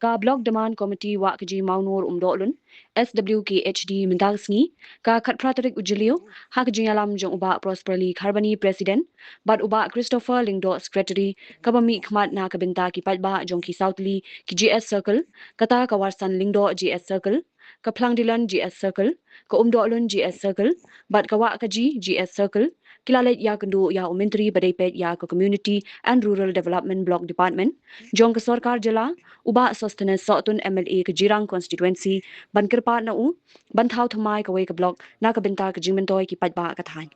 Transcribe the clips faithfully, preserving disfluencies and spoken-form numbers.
Ka Block Demand Committee Wahkaji Mawnur Umdohlun, S W K H D, mynta ka sngi, ka khatphra tarik u Jylliew, ha ka jingïalam jong u Bah Prosperly Kharbani, President, bad u Bah Christopher Lyngdoh, Secretary, kaba mihkhmat na ka bynta ki paidbah jong ki sawtylli ki G S Circle, kata ka Warsan Lyngdoh G S Circle, ka Phlangdilon G S Circle, ka Umdohlun G S Circle, bad ka Wahkaji G S Circle, ki la leit ïakynduh ïa u Myntri ba dei peit ïa ka Community and Rural Development Block Department jong ka sorkar jylla, u Bah Sosthenes Sohtun, M L A ka Jirang Constituency, ban kyrpad na u ban thaw thymmai kawei ka block na ka bynta ka jingmyntoi ki paidbah ka thaiñ.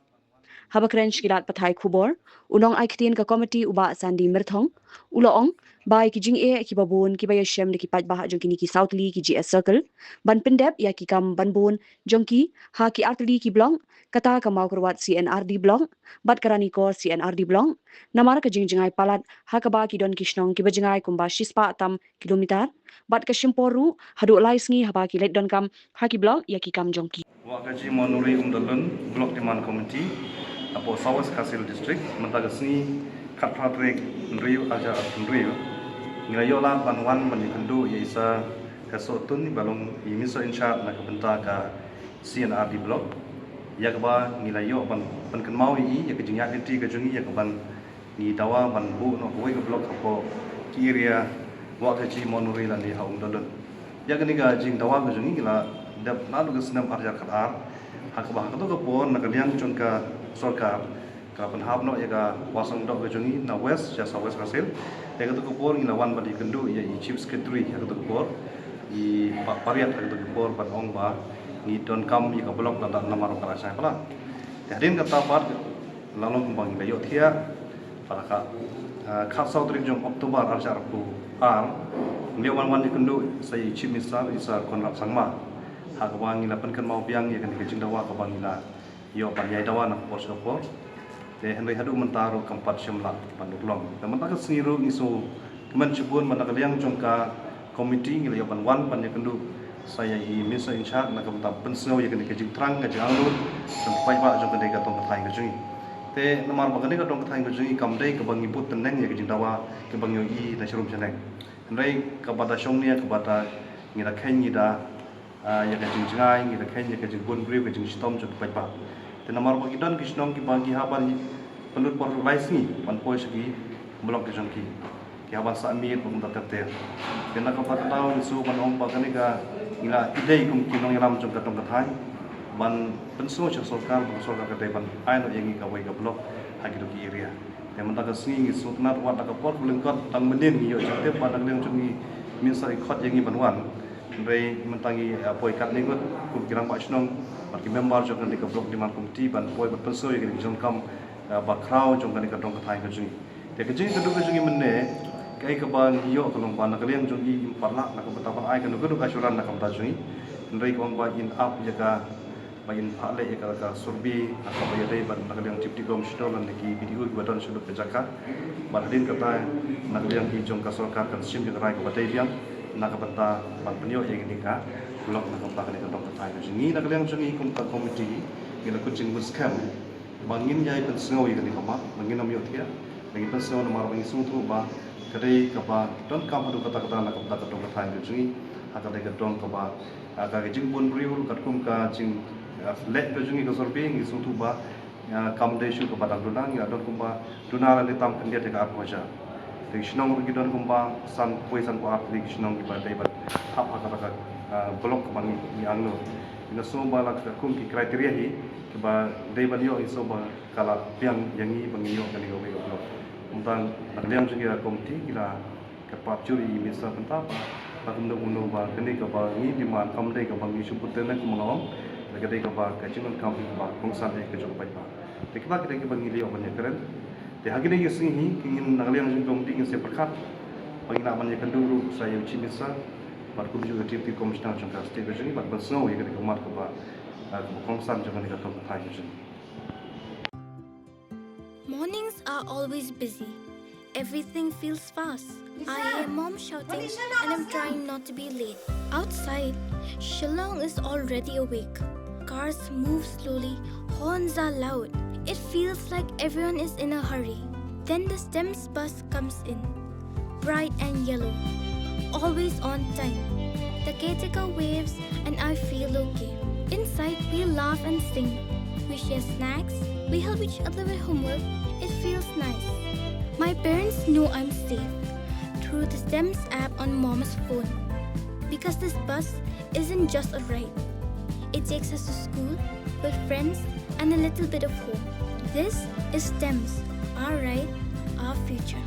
Haba kren sha ki lad pathai khubor, u nongai ktien ka komiti u Bah Sandy Myrthong u la ong ba ïa ki jingeh kiba bun kiba ïashem da ki paidbah jong kine ki sawtylli ki G S Circle ban pyndep ïa ki kam ban bun jong ki ha ki artylli ki block, kata ka Mawkyrwat C N R D Block bad ka Ranikor C N R D Block, namar ka jingjngai palat ha kaba ki don ki shnong kiba jngai kumba shispah tam kilometer bad ka shim por ruh haduh lai sngi haba ki leit donkam ha ki block ïa ki kam jong ki. Wahkaji Mawnur Umdohlun Block Demand Committee hapoh South West Khasi Hills District, mynta ka sngi khatphra tarik Jylliew, arhajar arphew hynriew, ngi la ïoh lad ban wan ban ïakynduh ïa i Sir Sohtun, i ba long i Minister in charge na ka bynta ka C N R D Block, ïa kaba ngi la ïoh ban pynkynmaw ïa i ïa ka jingïaid lynti ka jong i ïa kaban ngi dawa ban buh noh kawei ka block hapoh ki area Wahkaji Mawnur lane ha Umdohlun. Ïa kane ka jingdawa ka jong ngi la dep naduh ka snem arhajar khatar, ha kaba ha kato ka por na ka liang jong ka sorkar ka pynhap noh ïa ka Warsan Lyngdoh ka jong ngi na West sha South West Khasi Hills. Ïa kato ka por ngi la wan ban ïakynduh ïa i Chief Secretary, ïa kato ka por i Bah Pariat, ïa kato ka por ban ong ba ngi donkam ïa ka block lada namar ka la shai palat. Te hadien kata pat la long kumba ngi la ïohthiah, bad ha ka, ah, khatsaw tarik jong October arhajar arphew ar, ngi la wan wan ïakynduh sa i Chief Minister, i Sir Conrad Sangma, ha kaba ngi la pynkynmaw biang ïa kane ka jingdawa kaba ngi la ïoh ban ïai dawa na ka por sha ka por. Te hynrei haduh mynta ruh kam pat shym lah ban urlong. Te mynta ka sngi ruh ngi sngewkmen shibun ba na ka liang jong ka komiti ngi la ïoh ban wan ban ïakynduh sa ïa i Minister in charge na ka bynta pynsngew ïa kane ka jingthrang ka jingangnud jong ki paidbah jong kane ka dong ka thaiñ ka jong ngi. Te namar ba kane ka dong ka thaiñ ka jong ngi kam dei kaba ngi bud tyneng ïa ka jingdawa kaba ngi ïohi na sharum shaneng. Hynrei kaba da shong nia kaba da ngi da kheiñ ngi da, ah, ïa ka jingjngai, ngi da kheiñ ïa ka jingbun briew, ka jingshitom jong ki paidbah. Te namar ba ki don ki shnong kiba ngi hap ban pynlut por lai sngi ban poi sha ki block ki jong ki. Ki hap ban sah miet bad kumta ter ter. Te na kata ka daw ngi shu ban ong ba kane ka ngi la ïadei kum ki nongïalam jong ka dong ka thaiñ ban pynsngew sha sorkar, ba ka sorkar ka dei ban ai noh ïa ngi kawei ka block ha kito ki area. Te mynta ka sngi ngi sngewtynnat wat na ka por kaba lyngkot tang mynnin ngi ïoh jingtip ba na ka liang jong ngi Minister i khot ïa ngi ban wan. Hynrei mynta ngi, ah, poi katne ngut kum ki rangbah shnong bad ki member jong kane ka Block Demand Committee ban poi ban pynsngew ïa kane ka jingdonkam, ah, ba khraw jong kane ka dong ka thaiñ ka jong ngi. Te ka jingïakynduh ka jong ngi mynne, kaei kaba ngi ïoh ka long ba na ka liang jong ngi im pat lah na ka bynta ban ai kano kano ka assurance na ka bynta jong ngi. Hynrei ka ong ba in ap ïa ka ba in phah leh ïa ka, ka survey ha kaba ïadei bad na ka liang Deputy Commissioner lane ki B D O kiba don sha lut ka jaka. Bad hadien kata na ka liang ki jong ka sorkar kan shim ïa ka rai kaba dei biang na ka bynta ban pynïoh ïa kane ka block na ka bynta kane ka dong ka thaiñ ka jong ngi. Na ka liang jong ngi kum ka komiti ngi la kut jingmut skhem ba ngin ïai pynsngew ïa kane ka mat, ba ngin ym ïohthiah, ba ngin pynsngew namar ba ngi sngewthuh ba ka dei kaba donkam haduh katta katta na ka bynta ka dong ka thaiñ ka jong ngi ha ka dei ka dong kaba Ah, ka, ka jingbun briew ruh katkum ka jing, ah, leh ka jong ngi ka survey ngi sngewthuh ba, ah, kam dei shuh kaba dang duna, ngi la don kumba duna lane tam khyndiat ïa ka arphew hajar. Te ki shnong ruh ki don kumba sanphew, sanphew ar tylli ki shnong kiba dei ban hap ha kata ka, ah, block kaba ngi, ngi angnud. Ngi la sngew ba la katkum ki criteria hi kiba dei ban ïoh, ngi sngew ba ka la biang ïa ngi ba ngin ïoh kane kawei ka block. Kumta na ka liang jong ngi ka komiti ngi la kyrpad jur ïa i Minister mynta ba la kumno kumno ba kane kaba ngi demand kam dei kaba ngi shu put teng kumba nga ong, la ka dei kaba ka jingdonkam kaba kongsan eh ka jong ka paidbah. Te kiba ka dei kiba ngi la ïoh ban ïakren. Te ha kine ki sngi hi ki ngin na ka liang jong ka komiti ngin sa pyrkhat ba ngin lah ban ïakynduh ruh sa ïa u Chief Minister bad kumjuh ïa u Deputy Commissioner jong ka state ka jong ngi bad ban sngew ïa kane ka mat kaba, ah, kaba kongsan jong kane ka dong ka thaiñ ka jong ngi. Mornings are always busy. Everything feels fast. I hear mom shouting and I'm trying not to be late. Outside, Shillong is already awake. Cars move slowly, horns are loud. It feels like everyone is in a hurry. Then the STEMS bus comes in, bright and yellow, always on time. The caretaker waves and I feel okay. Inside, we laugh and sing. We share snacks. We help each other with homework. It feels nice. My parents know I'm safe through the STEMS app on Mom's phone. Because this bus isn't just a ride, it takes us to school, with friends, and a little bit of home. This is STEMS, our ride, our future.